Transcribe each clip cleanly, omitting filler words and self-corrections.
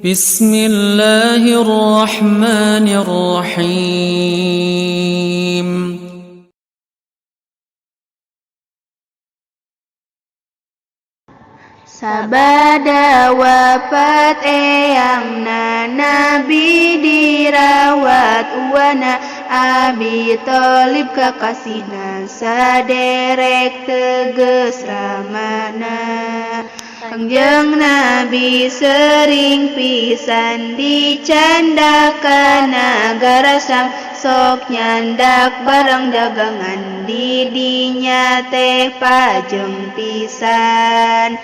بسم الله الرحمن الرحيم. Sabada wafat eyangna, Nabi dirawat uwana Abi Thalib, kakasihna saderek teges ramana. Kangjeng Nabi sering pisan dicandak ka nagara Syam, sok nyandak barang dagangan di dinya teh pajeng pisan.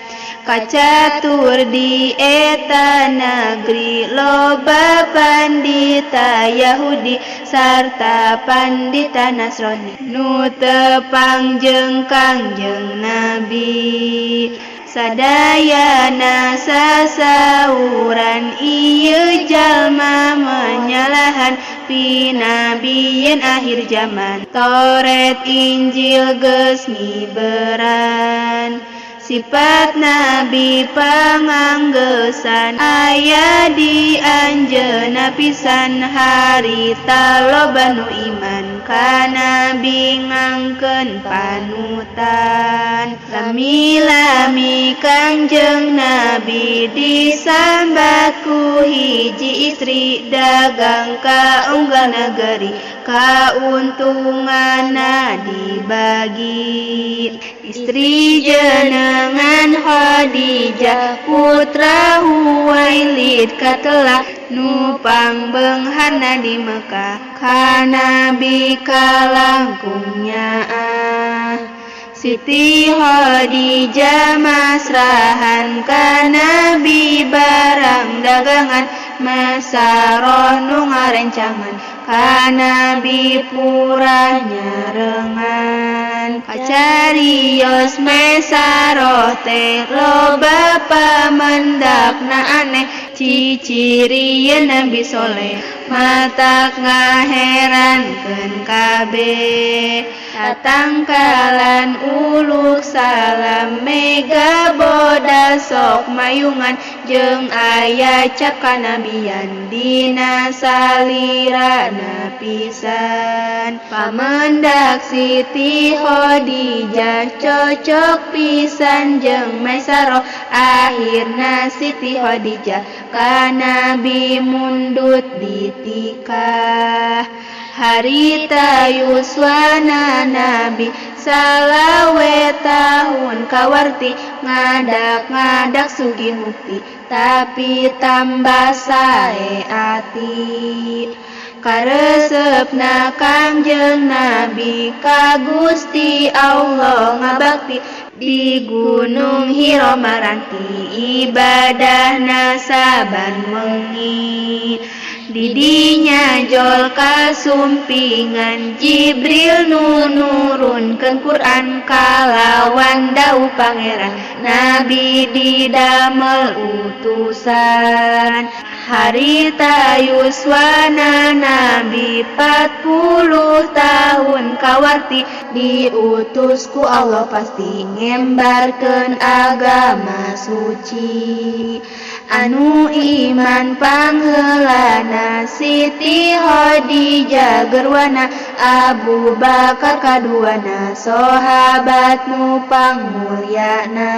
Kacatur di eta negeri loba pandita Yahudi sarta pandita Nasrani nu tepang jeung Kangjeng Nabi. Sadayana sasauran, "Ieu jalma menyalahan pinabian akhir zaman, Taurat Injil geus ngiberan." Sifat Nabi panganggesan aya di anjeunna pisan, harita loba nu iman ka Nabi ngangkeun panutan. Lami-lami Kangjeng Nabi disambat ku hiji istri, dagang ka unggal negeri, kauntunganna dibagi. Istri jenengan Khadijah, putra Huwailid katelah, nu pangbeungharna di Mekah, ka Nabi kalangkung nyaah. Siti Khadijah masrahan ka Nabi barang dagangan, Maisarah nu ngarencangan ka Nabi purah nyarengan. Kacarios Maisarah teh loba pamendakna aneh, cicirieun Nabi soleh, matak ngaherankeun kabeh. Tatangkalan uluk salam, mega bodas sok mayungan, jeung aya cap kanabian dina salirana pisan. Pamendak Siti Khadijah cocok pisan jeung Maisarah, akhirna Siti Khadijah ka Nabi mundut ditikah. Harita yuswana Nabi 25 tahun kawarti, ngadak-ngadak sugih mukti, tapi tambah sae ati. Karesepna Kangjeng Nabi ka Gusti Allah ngabakti, di Gunung Hiro maranti ibadahna saban wengi. Di dinya jol kasumpingan Jibril nu nurunkeun Quran kalawan dawuh Pangeran, Nabi didamel utusan. Harita yuswana Nabi 40 tahun kawarti, diutus ku Allah pasti ngembarkeun agama suci. Anu iman pangheulana Siti Khadijah garwana, Abu Bakar kaduana, sahabat nu pangmulyana.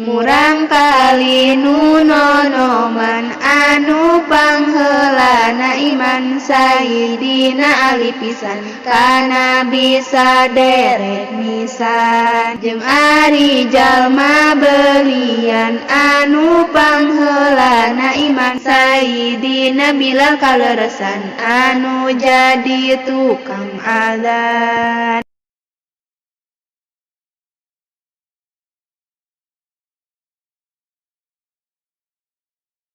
Murangkali nu nonoman anu pangheulana iman, Sayidina Ali pisan, ka Nabi saderek nisan. Jeung ari jalma belian anu pangheulana iman, Sayidina Bilal kaleresan anu jadi tukang adzan.